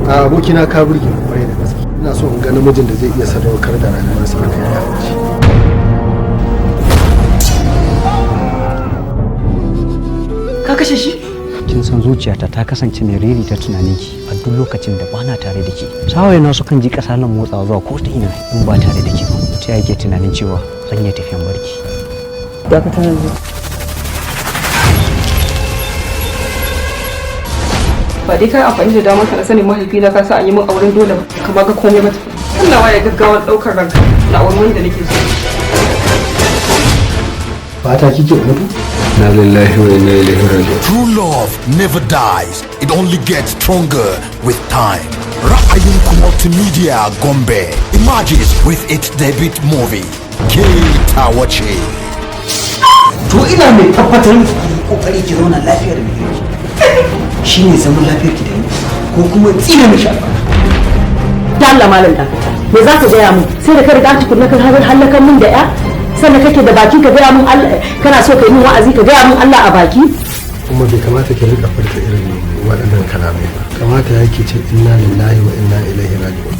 A abokina, ka burge ni kwarai da gaske. Ina so in ga namijin da zai iya sadaukar da rayuwarsa a kan ya mace. Ka kashe shi? Kin san zuciyata ta kasance mai riri ta tunaninki a duk lokacin da bana tare da ke. Sawaye na sukan ji kasalan motsawa zuwa ko ta ina in ba tare da ke ba. Ta yake tunanin cewa zan iya tafiyan barki? Dakata yanzu. Ba dai ka yi amfani da damar ka na sanin mahaifina ka sa an yi min auren dole ba, ka ba ga komai ba. Allah ya gaggawar daukar ranka na auren wanda nake so. Fata kike mutu? Na lillahi wa inna ilaihi raji'un. True love never dies. It only gets stronger with time. Ra'ayinku Multimedia Gombe emerges with its debut movie, Ke Tawace. To, ina mai tabbatar miki, ki yi kokari ki zauna lafiya da mijinki, shine zaman lafiyar ki da ni, ko kuma tsine mishi albarka. Da Allah malam, dakata. Me za ka gaya min? Sai da ka riga tukunna ka hallakar min da ya, sannan kake da baki ka gaya min Allah? Kana so ka yi min wa'azi, ka gaya min Allah a baki? Kuma bai kamata ki rika furta irin waɗannan kalamai ba. Kamata yake ce inna lillahi wa inna ilaihi raji'un.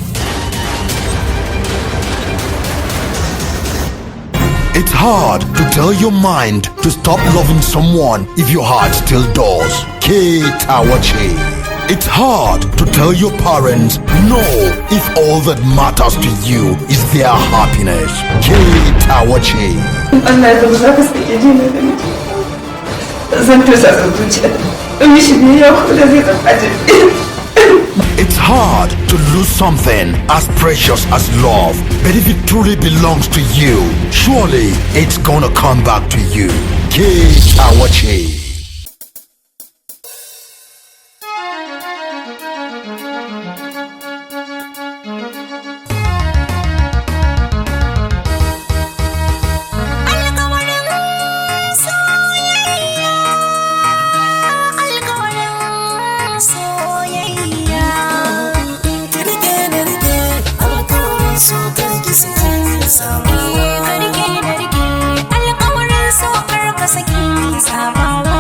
It's hard to tell your mind to stop loving someone if your heart still does. Ke Tawace. It's hard to tell your parents no if all that matters to you is their happiness. Ke Tawace. Allah ya zama za ka sake ji na gani. Zan tursa zuciya. In mishi biyayya ko da zai zama ajali. It's hard to lose something as precious as love, but if it truly belongs to you, surely it's gonna come back to you. Ke Tawace. Alƙawarin soyayya, alƙawarin soyayya. Ki rike na rike, alƙawarin so karki saki sabawa. Ka rike na rike, alƙawarin so kar ka saki sabawa.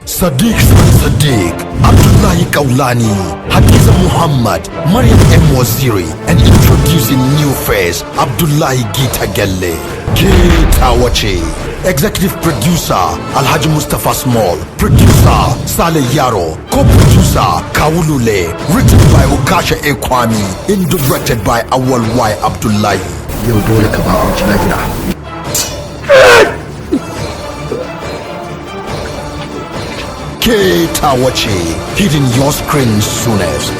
Sadiq Sadiq, Abdullahi Kaulani, Hadiza Muhammad, Mariam M. Waziri, and introducing new face, Abdullahi Gita Gelle. Ke Tawace. Executive Producer, Alhaji Mustafa Small. Producer, Saleh Yaro. Co-producer, Kawulule. Written by Ukasha Ekwami. And directed by Awal Y. Abdullahi. Yau dole ka ba abinci lahira. Ke Tawace. Hitting your screen soonest.